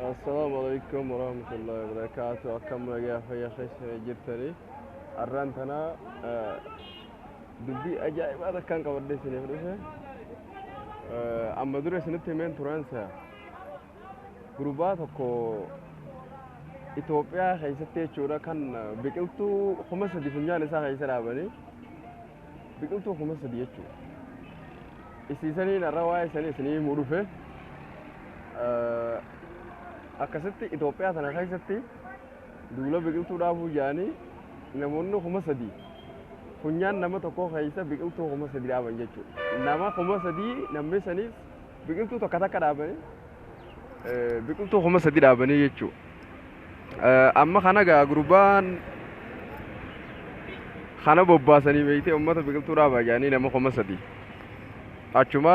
Assalaamu alaikum warahmatullahi wabarakatuh. Akkam nagaa fayyaa keessa jirtanii? Har'aan tana dubbii ajaa'ibaa takkaan qabadhee isiniif dhufe. Amma dura isinitti himeen turansa gurbaa tokko Itoophiyaa keessatti jechuudha, kan biqiltuu 3000 funyaan isaa keessa dhaabanii, biqiltuu 3000 jechuudha. Isiisaniin har'a waa'ee isanii isinii himuu dhufe. Akkasitti Itoophiyaa tana keessatti duula biqiltuu dhaabuu jedhanii namoonni 3000 funyaan nama tokkoo keessa biqiltuu 3000 dhaaban jechuudha. Nama 3000, namni saniis biqiltuu tokko takka dhaabanii, biqiltuu 3000 dhaabanii jechuudha. Amma kana gaa gurbaan kana bobbaasanii beektee uummata biqiltuu dhaabaa jedhanii nama 3000. Achuma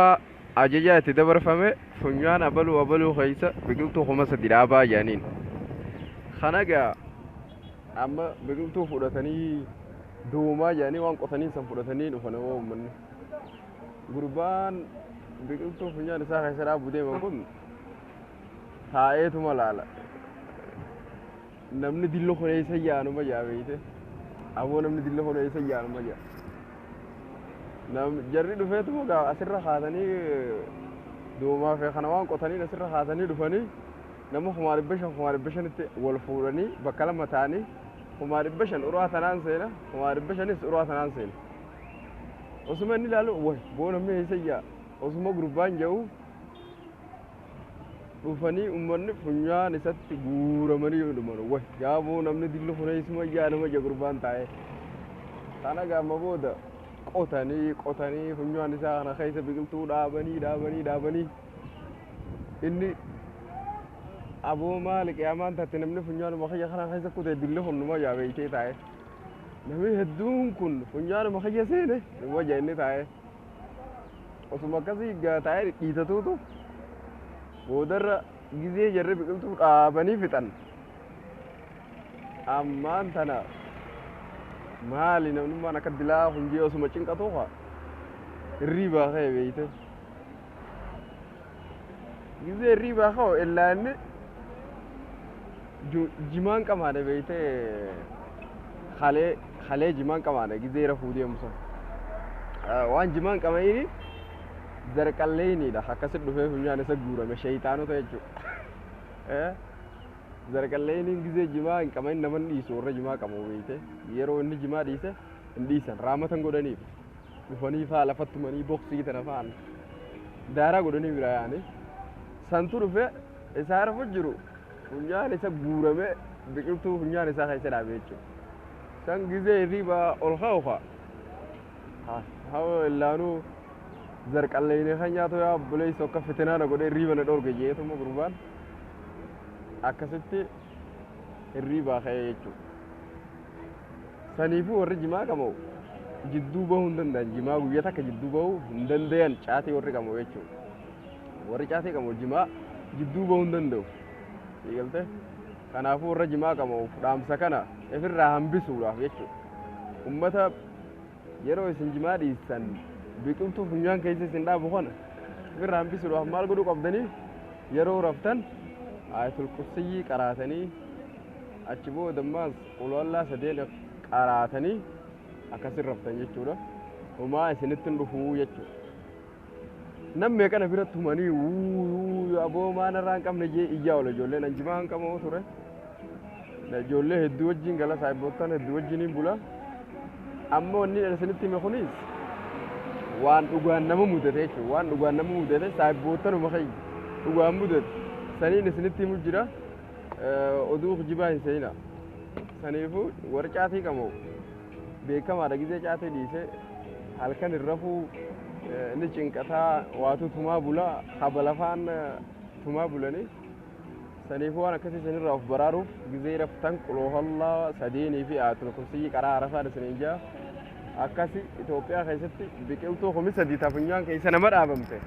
ajaja itti dabarfame, funyaan abaluu abaluu keessa biqiltuu 3000 dhaabaa jedhaniin. Kana gaa amma biqiltuu fudhatanii doomaa jedhanii waan qotanii san fudhatanii dhufan uummanni. Gurbaan biqiltuu funyaan isaa keessa dhaabuu deeman kun taa'eetuma laala. Namni dillo kun eessa yaanuma jaa beeyte. Aboo, namni dillo kun eessa yaanuma jaa. Nam jarri dhufeetuma gaa asirra kaasanii doomaa fi kana waan qotanii asirra kaasanii dhufanii, nama 500,000 500,000tti wal fuudhanii bakka lama ta'anii, 500,000 uraa tanaan seena, 500,000s uraa tanaan seena. Osuma inni ilaalu, "Way boo, namni eessa yaa?" osuma gurbaan jedhu, dhufanii uummanni funyaan isatti guuramanii dhuman. "Way yaaboo, namni dillu kun eessuma yaa?" nama ija gurbaan taa'ee. Kana gaama booda qotanii qotanii funyaan isaa kana keessa biqiltuu dhaabanii dhaabanii dhaabanii, inni, "Aboo, maali qiyaamaan taate? Namni funyaanuma kiyya kana keessa kutee dilli kun?" numa yaa beeytee taa'ee. Namni hedduun kun funyaanuma kiyya seene numa jaa inni taa'ee. Osuma akkasii taa'ee dhiitatuutu boodarra gizee jarri biqiltuu dhaabanii fixan. Ammaan tana maali namnummaan akka dilaa hunjee osuma cinqatu haa hirriibaa ka'e beeyte. Gizee hirriibaa ka'u illaa inni jimaan qamaane beeyte, kalee kalee jimaan qamaane gizee rafuu deemu san. Waan jimaan qamaini zarqalleeyniidha, akkasit dhufee funyaan isa guurame, sheeyxaanota jechuudha. Zarqalleeyniin gizee jimaa hin qamain nama hin dhiisu, warra jimaa qabu beeyte, yeroo inni jimaa dhiise hin dhiisan, raamatan godhaniif dhufanii faa lafattumanii boksii tana fa'an daaraa godhanii bira yaa'anii, santu dhufe isaa rafu jiru funyaan isa guurame, biqiltuu funyaan isaa keessa dhaabe jechuudha. San gizee hirriibaa ol ka'u haa haa illaanuu zarqalleeyni kan nyaatu yaa obboleessa akka fitinaa na godhee hirriiba na dhorge jeetuma gurbaan akkasitti hirriibaa ka'ee jechuudha. Saniifuu warri jimaa qabu jidduu bahuu hin danda'an. Jimaa guyyaa takka jidduu bahuu hin danda'an, caatii warri qabu jechuudha. Warri caatii qabu jimaa jidduu bahuu hin danda'u. Eegalte, kanaafuu warra jimaa qabu dhaamsa kana ifirraa hambisuudhaaf jechuudha. Ummata, yeroo isin jimaa dhiistan biqiltuu funyaan keessa isin dhaabu kana ifirraa hambisuudhaaf maal godhuu qabdanii? Yeroo raftan Ayatul Kursiyyii qaraatanii, achi booda ammaas qulwallaa sadeen qaraatanii akkasin raftan jechuudha. Homaa isinitti hin dhufuu jechuudha. Nam meeqana bira tumanii, "Wuu aboo, maan irraa hin qabne?" jee iyyaa oola ijoolleen. An jimaa hin qabu ture. Ijoollee hedduu wajjin gala, saayibboottan hedduu wajjiniin bula. Amma wanni isinitti hime kunis waan dhugaan nama mudate jechuudha. Waan dhugaan nama mudate, saayibboottanuma keenya dhugaan mudate. Saniin isinitti himu jira. Oduu kijibaa hin seenaa. Saniifuu warri caatii qabu beekamaadha, gizee caatii dhiise halkan hin rafuu, inni cinqataa waatu tumaa bula, haba lafaan tumaa bulanii. Saniifuu waan akkasii isinirraa of baraaruuf gizee raftan quloohallaa sadeenii fi Ayatul Kursiyyii qaraa arafaan isiniin jaa. Akkasi Itoophiyaa keessatti biqiltuu 3000 ta funyaan keessa nama dhaabamte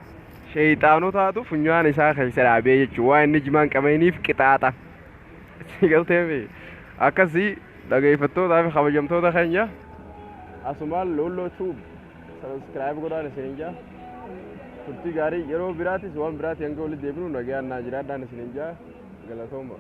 sheeyxaanotaatu funyaan isaa keessa dhaabee jechuudha. Waan inni jimaan qabeeniif qixaaxa. Galteefi akkasii dhageeffattootaa fi kabajamtoota keenya, asumaan Lolloo Tube subscribe godhaan isiniin jaa. Turtii gaarii, yeroo biraatis waan biraatii hanga walitti deebinu nagayaan naa jiraadhaan isiniin jaa. Galatooma.